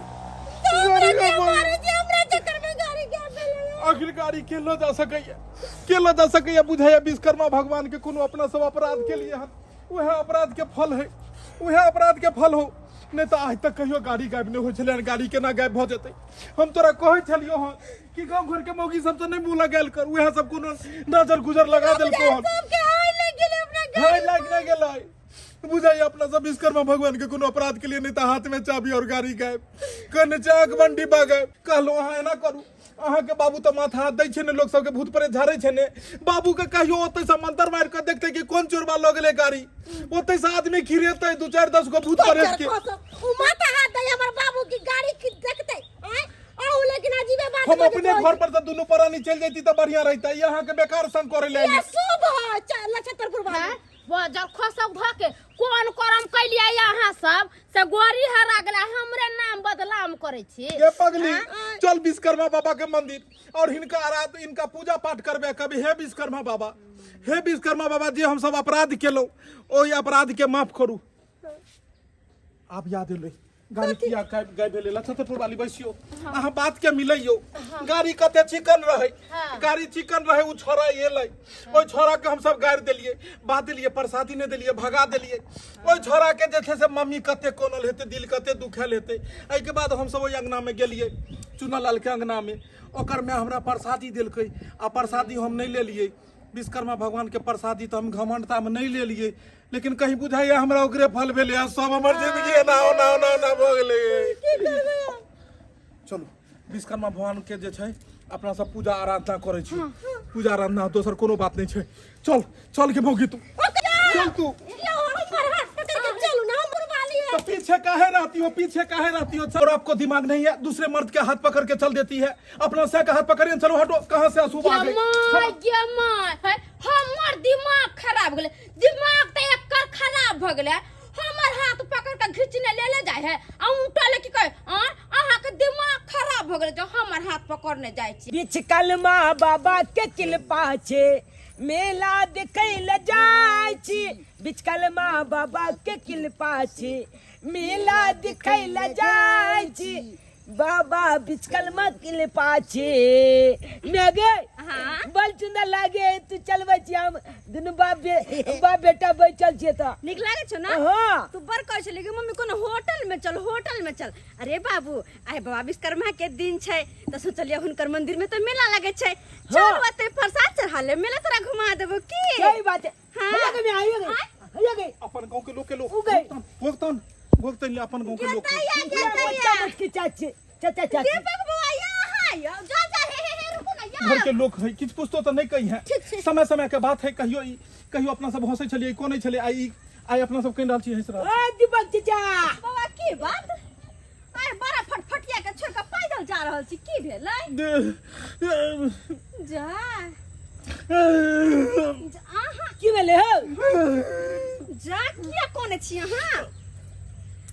गाड़ी गायब भऽ गेल। जे हमरा चक्कर में गाड़ी गायब भेलै। आखिर गाड़ी के लऽ जा सकैया? के लऽ जा सकैया? बुझाइया विश्वकर्मा भगवान के कोनो अपना सब अपराध के लिए हन, उएह अपराध के फल है, उएह अपराध के फल हो। नहि तऽ आइ तक कहियो गाड़ी गायब नहि होइ छलै हन, गाड़ी केना गायब भऽ जेतै? हम तोरा कहै छलियौ हन कि गाँव घर के मौगी सबसँ नहि मुँह लगायल कर, उएह सब कोनो नजर गुजर लगा देलकौ हन। सबके आइ लागि गेलै अपना। हाय लागि नहि गेलै। बुझाइया अपना सब विश्वकर्मा भगवान के कोनो अपराध के लिए, नहीं तऽ हाथ में चाबी और गाड़ी गायब, कहने छै आँख बन डिब्बा गायब। कहलहुँ अहाँ एना करू, अहाँके बाबू तऽ माथा हाथ दै छै ने, लोक सबके भूत प्रेत झाड़ै छै ने, बाबू के कहियो ओतै से मंत्र मारि कऽ देखतै कि कोन चोरबा लऽ गेलै गाड़ी, ओतै से आदमी खिरेतै दू चारि 10 गो भूत प्रेत के। ओ माथा हाथ दै हमर बाबू की गाड़ी की देखतै? आँय अहूँ लेकिन अजीबे बात हम बजैत अपने रहै। घर पर से दुनू प्राणी चलि जैती तऽ बढ़िया रहितै, ई अहाँके बेकार संग करै लए छी। एली। शुभ है नक्षत्रपुर वाली। बजल खसक धके कोन करम कैलियै अहाँ सब से गोरी हरा गेलै, हमरे नाम बदनाम करै छी। ये पगली, चल विश्वकर्मा बाबा के मंदिर और हिनका आराध, इनका पूजा पाठ करबे। कभी हे विश्वकर्मा बाबा, हे विश्वकर्मा बाबा, जे हम सब अपराध केलहुँ ओहि अपराध के माफ करू। आब याद एलै गाड़ी किया गायब गायब भेलै। लछतपुर वाली, बैसियो, अहाँ बात के मिलैयो। गाड़ी कते चिकन रहे, गाड़ी चिकन रहे। उ छोरा एलै, ओहि छोरा के हम सब गारि देलियै, बात देलियै, प्रसादी नहि देलियै, भगा देलियै। ओहि छोरा के जे छै से मम्मी कते कोनल हेतै, दिल कते दुखायल हेतै। एहिके बाद हम सब ओहि अंगना में गेलियै, चुनालाल के अंगना में। ओकर माय हमरा प्रसादी देलकै आ प्रसादी हम नहि लेलियै। विश्वकर्मा भगवान के प्रसादी तऽ हम घमंडता में नहि लेलियै, लेकिन कहीं बुझाइया हमरा ओकरे फल भेलै आ सब हमर जिंदगी एना ओना ओना ओना भऽ गेलै। चलू, विश्वकर्मा भगवान के जे छै अपना सब पूजा आराधना करै छी, पूजा आराधना, दोसर कोनो बात नहि छै। चल चल के भौगी, तू चल तू। चलू ना, हम वाली है। तो पीछे काहे रहती हो? पीछे काहे रहती हो? और आपको दिमाग नहीं है? दूसरे मर्द के हाथ पकड़ के चल देती है। अपना से का हाथ पकड़िए, चलो हटो। कहाँ से आंसू आ गे गई? My, गे my, है हमर दिमाग खराब गेलै। दिमाग तऽ एकर खराब भऽ गेलै, हमर हाथ पकड़ के घिचने ले ले जाइ है आ उठा ले की कहे आ अहाँके दिमाग खराब भऽ गेलै जो हमर हाथ पकड़ने जाइ छी। बिच कलमा बाबा के किलपा छे, मेला देखै ल जाइ छी। बिच कलमा बाबा के किलपा छे, मेला देखै ल जाइ छी। बाबा बिचकलमा किलपा छे। मेगे हाँ। बड़ सुंदर लागे तू चलबै छी, हम दुनू बाप बेटा बैठल छियै तऽ नीक लागै छौ ना? हाँ। तू बड़ कहै छली कि मम्मी कोनो होटल में चल, होटल में चल। अरे बाबू, आइ बाबा विश्वकर्मा के दिन छै तऽ सोचलियै हुनकर मंदिर में तऽ मेला लगै छै, चल ओतै प्रसाद चढ़ा ले, मेला तोरा घुमा देबो की। सही बात है। हाँ। हैया गई, हैया गई, हैया गई। अपन गांव के लोग के लोग उ गई। भोगतन भोगतन ले अपन गांव के लोग के। मोटका मोटकी चाची, चाचा चाची। दीपक बौआ, यहाँ आइयो, जा जा, हे हे हे, रुकू ना यहाँ। घर के लोग है, किछु पूछतो तऽ नहि कही है। समय समय के बात है। कहियो ई कहियो अपना सब हंसै छलियै, कोनै छलियै, आइ ई आइ अपना सब कहि रहल छी, हंसि रहल छी। ओ दीपक चाचा। बौआ, की बात? आइ बड़ा फटफटिया के छोड़ के पैदल जा रहल छी, की भेलै? जा जा, अहाँ की भेलै हौ? जा, किया कोने छी अहाँ?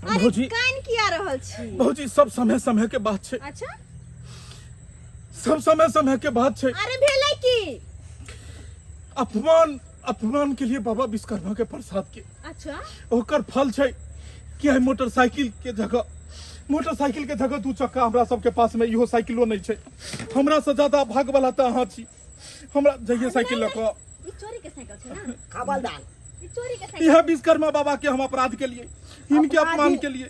अरे भौजी। कान किया रहल छी? भौजी, सब समय समय के बात छै। अच्छा। सब समय समय के बात छै। अरे भेलै की? अपमान, अपमान के लिए बाबा विश्वकर्मा के प्रसाद के। अच्छा। ओकर फल छै कि आइ मोटरसाइकिल के जगह, मोटरसाइकिल के जगह दू चक्का हमरा सबके पास में इहो साइकिलो नहीं छै। हमरा से ज्यादा भाग वाला तऽ अहाँ छी। हमरा जइए साइकिल लऽ कऽ। ई चोरी के साइकिल छै ना? खबरदार। ई चोरी के साइकिल। यह विश्वकर्मा बाबा के हम अपराध के लिए, इनके अपमान के लिए,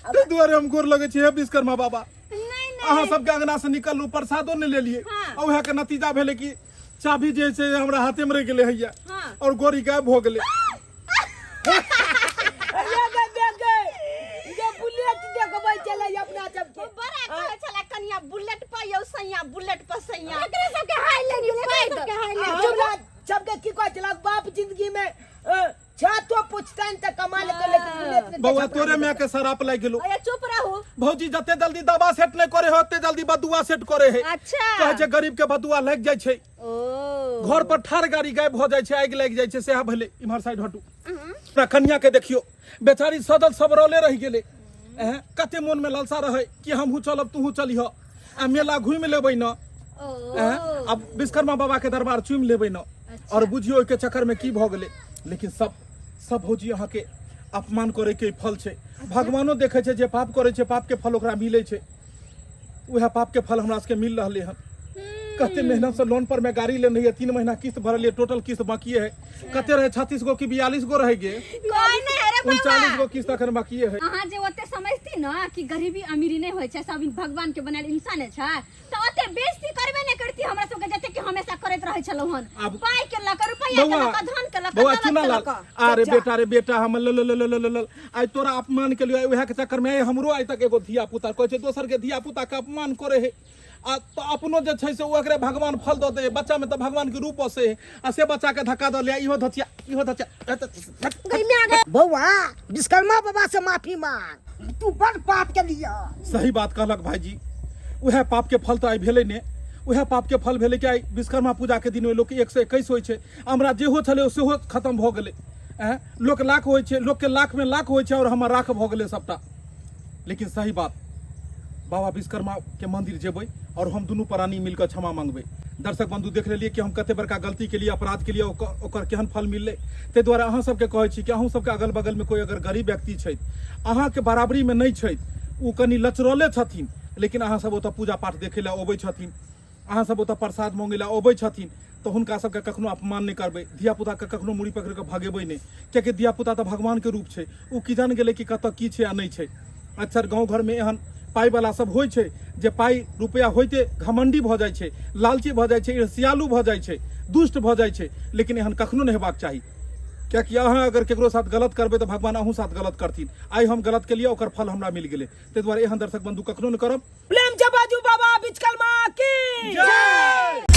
ताहि दुआरे हम गोर लगै छी। हे विश्वकर्मा बाबा, नहीं नहीं, अहाँ सबके अंगना से निकललू, प्रसादो नहीं लेलिए। हाँ। आ उएह के नतीजा भेलै कि चाभी जे छै हमरा हाथे में रहि गेलै हैया हाँ। और गोरी गायब भऽ गेलै। हैया गई, देख गई, ये बुलेट देखबै चलै अपना सबके। ओ बड़ा कहै छला कनिया बुलेट पर यौ सैया, बुलेट पर सैया। एकरे सबके हाय लागि गेलै, एकरे सबके हाय आ लागि गेलै। हमरा सबके की कहै छला बाप जिंदगी में छतो पुछतनि तऽ कमा लेतो, लेकिन बुलेट के बौआ, तोरे माय के शराप लागि गेलो। अरे चुप रहू। भौजी जते जल्दी दवा सेट नहि करे है ओते जल्दी बदुआ सेट करे है। अच्छा। कहै छै गरीब के बदुआ लागि जाइ छै। ओ घर पर ठाढ़ गाड़ी गायब भऽ जाइ छै, आगि लागि जाइ छै, सएह भेलै। इम्हर साइड हटू। अपना कन्या के देखियौ, बेचारी सदल सबरले रहि गेलै। एँ, कते मोन में लालसा रहै कि हमहूँ चलब तूहूँ चलिह आ मेला घुमि लेबै न। एँ, आब विश्वकर्मा बाबा के दरबार चुमि लेबै न। और बुझियौ ओहिके चक्कर में की भऽ गेलै। लेकिन सब सब भौजी अहाँके अपमान करे के फल छै। भगवानो देखै छै जे पाप करै छै, पाप के फल ओकरा मिलै छै। उएह पाप के फल हमरा सबके मिल रहलै हन। कते मेहनत से लोन पर में गाड़ी लेने रहियै, 3 महीना किस्त भरलियै, टोटल किस्त बाकिए है। कते रहे, 36 गो कि 42 गो रह गे? कोई नहीं है रे बाबा। 39 गो किस्त अखन बाकिए है। अहाँ जे ओते समझती न कि गरीबी अमीरी नहीं होइ छै, सब भगवान के बनायल इंसान छै, तऽ ओते बेइज्जती करबे नहीं करती हमरा सबके, जते कि हमेशा करैत रहै छलहुँ हन। पाइ के लऽ कऽ, रुपैआ के लऽ कऽ, धन के लऽ कऽ, बौआ दौलत के चुना लऽ लाल कऽ। अरे बेटा रे बेटा, हम ल ल ल ल ल ल आइ तोरा अपमान के लिए उएह के चक्कर में हमरो आइ तक एगो धिया पुता कहै छै दोसर के धिया पुता के अपमान करे है, आ तऽ अपनो जे छै से ओकरे भगवान फल दऽ दे। बच्चा में तऽ भगवान के रूप बसे है, आ से बच्चा के धक्का दऽ लिया, इहो धचिया इहो धचिया। बौआ विश्वकर्मा बाबा से माफी मांग, तू बड़ पाप के लिया। सही बात कहलक भाईजी, उएह पाप के फल तऽ आइ भेलै ने। उएह पाप के फल भेलै कि आइ विश्वकर्मा पूजा के दिन लोक 121 होइ छै। हमरा जेहो छलै सेहो खत्म भऽ गेलै। एँ, लोक लाख होइ छै, लोकके लाख में लाख होइ छै, और हमर राख भऽ गेलै सबटा। लेकिन सही बात, बाबा विश्वकर्मा के मंदिर जेबै और हम दुनू प्राणी मिलकर क्षमा मांगबै। दर्शक बंधु देख लेलिए कि हम कते बड़का गलती के लिए, अपराध के लिए ओकर केहन फल मिललै। ताहि दुआरे अहाँ सबके कहै छी कि अहूँ सबके अगल बगल में कोई अगर गरीब व्यक्ति छथि, अहाँके बराबरी में नहि छथि, ओ कनि लचरले छथिन, लेकिन अहाँ सब ओतऽ पूजा पाठ देखै लए अबै छथिन, अहाँ सब ओतऽ प्रसाद मांगै लए अबै छथिन, तऽ हुनका सबके कखनो अपमान नहि करबै। धियापुताके कखनो मुड़ी पकड़ि कऽ भगेबै नहि, कियाकि धियापुता तऽ भगवानके रूप छै। ओ की जान गेलै कि कतऽ की छै आ नहि छै। अक्सर गाँव घरमे एहन पाइवला सब होइ छै जे पाइ रुपैआ होइते घमण्डी भऽ जाइ छै, लालची भऽ जाइ छै, ईर्ष्यालु भऽ जाइ छै, दुष्ट भऽ जाइ छै। लेकिन एहन कखनो नहि हेबाक चाही, कियाकि अहाँ अगर केकरो साथ गलत करबै तऽ भगवान अहूँ साथ गलत करथिन। आइ हम गलत केलियै, ओकर फल हमरा मिल गेलै। ताहि दुआरे एहन दर्शक बंधु कखनो नहि करब। प्रेम से बाजू बाबा विश्वकर्मा की जय।